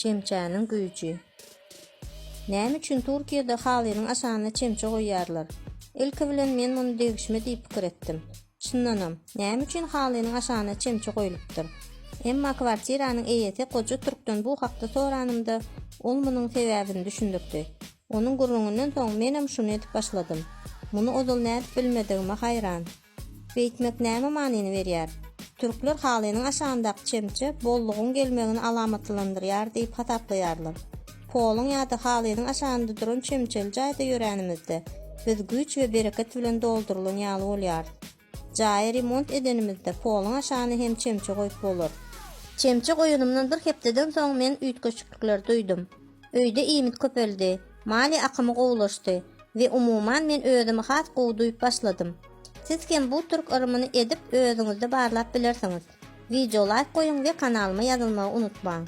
Çemçäniň güýji. Näme üçin Türkiýede halynyň aşagyna çemçe goýýarlar? Ilki bilen men muny degişme diýip pikir etdim. Çyndanam, näme üçin halynyň aşagyna çemçe goýlupdyr? Emma kwartiranyň eýesi goja türkden bu hakda soranymda, ol munuň sebäbini düşündirdi. Onuň gürrüňinden soň menem şuny edip başladym. Muny ozal nädip bilmedigime haýran. Beýtmek näme manyny berýär? Türkler halynyň aşagyndaky çemçe bollugyň gelmegini alamatlandyrýar diýip hasaplaýarlar. Poluň ýa-da halynyň aşagynda duran çemçeli jaýda ýöränimizde, biz güýç we bereket bilen doldurylan ýaly bolýarys. Jaýy remont edenimizde poluň aşagyna hem çemçe goýup bolar. Çemçe goýanymdan bir hepdeden soň men üýtgeşiklikleri duýdum. Öýde iýmit köpeldi, maliýe akymy gowulaşdy we umuman men özümi has gowy duýup başladym. Siz hem bu türk yrymyny edip özüňizde barlap bilersiňiz. Wideo laýk goýuň we kanalyma ýazylmagy unutmaň.